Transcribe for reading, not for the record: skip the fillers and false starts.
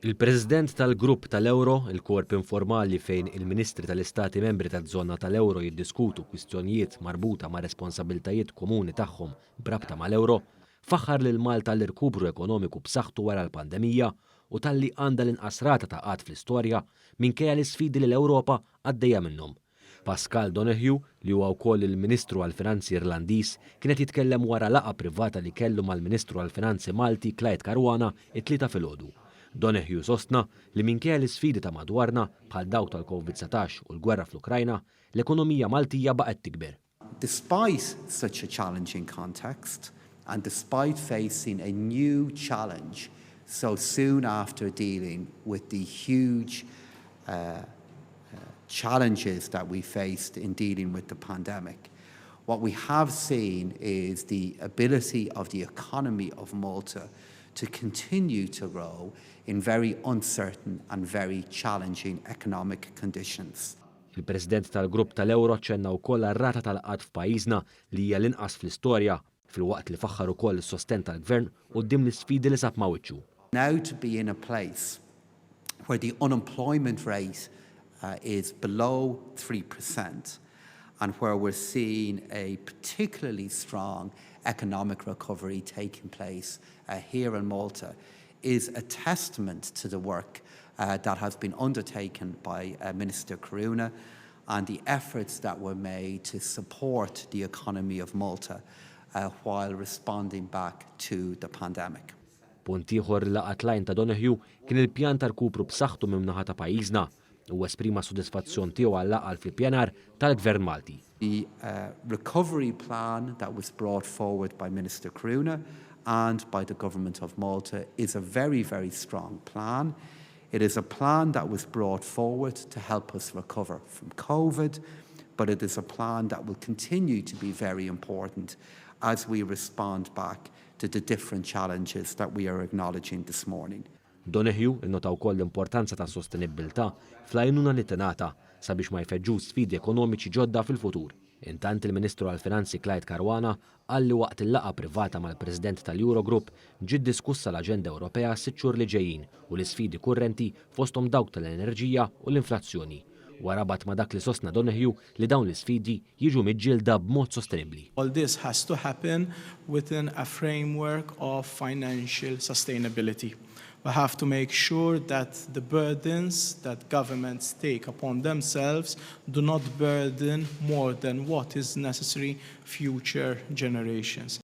Il-President tal-Grupp tal-Euro, il-korp informali fejn il-Ministri tal-Istati Membri taż-żona tal-Euro jiddiskutu kwistjonijiet marbuta ma' responsabbiltajiet komuni tagħhom b'rabta mal-euro, faħħar lil Malta għall-irkupru ekonomiku b'saħħtu wara l-pandemija u talli għandha l-inqas rata ta' qgħad fl-istorja minkejja l-isfidi li l-Ewropa għaddejja minnhom. Paschal Donohoe, li huwa wkoll il-Ministru għall-Finanzi Irlandiż, kien qed jitkellem wara laqgħa privata li kellu mal-Ministru għall-Finanzi Malti Clyde Caruana it-Tlieta filgħodu. Donohoe sostna li minkejja l-isfidi ta' madwarna bħal dawk tal-Covid-19 u l-gwerra fl-Ukrajna, l-ekonomija Maltija baqgħet tikber. Despite such a challenging context and despite facing a new challenge so soon after dealing with the huge challenges that we faced in dealing with the pandemic, what we have seen is the ability of the economy of Malta to continue to grow in very uncertain and very challenging economic conditions. Il-President tal-Grupp tal-Euro ċenna wkoll għar-rata tal-qgħad f'pajjiżna li hija l-inqas fl-istorja, filwaqt li faħħar ukoll is-sostenn tal-Gvern quddiem l-isfidi li sab ma' wiċċu. Now to be in a place where the unemployment rate is below 3% and where we're seeing a particularly strong economic recovery taking place here in Malta is a testament to the work that has been undertaken by Minister Caruana and the efforts that were made to support the economy of Malta while responding back to the pandemic. Punt ieħor li laqat l-għajn ta' Donohoe kien il-pjan ta' rkupru b'saħħtu minn naħa ta' pajjiżna u esprima sodisfazzjon tiegħu għall-għaqal fl-ippjanar tal-Gvern Malti. The recovery plan that was brought forward by Minister Caruana and by the Government of Malta is a very, very strong plan. It is a plan that was brought forward to help us recover from COVID, but it is a plan that will continue to be very important as we respond back to the different challenges that we are acknowledging this morning. Donohoe innota wkoll l-importanza ta' sostenibbiltà fl-għajnuna li tingħata sabiex ma jfeġġux sfidi ekonomiċi ġodda fil-futur. Intant, il-Ministru għall-Finanzi Clyde Caruana qal li waqt il-laqgħa privata mal-President tal-Eurogroup ġiet diskussa l-Aġenda Ewropea 6 xhur li ġejjin u l-isfidi kurrenti, fosthom dawk tal-enerġija u l-inflazzjoni. U rabat ma' dak li sostna Donohoe li dawn l-isfidi jiġu miġġielda b'mod sostenibbli. All this has to happen within a framework of financial sustainability. We have to make sure that the burdens that governments take upon themselves do not burden more than what is necessary future generations.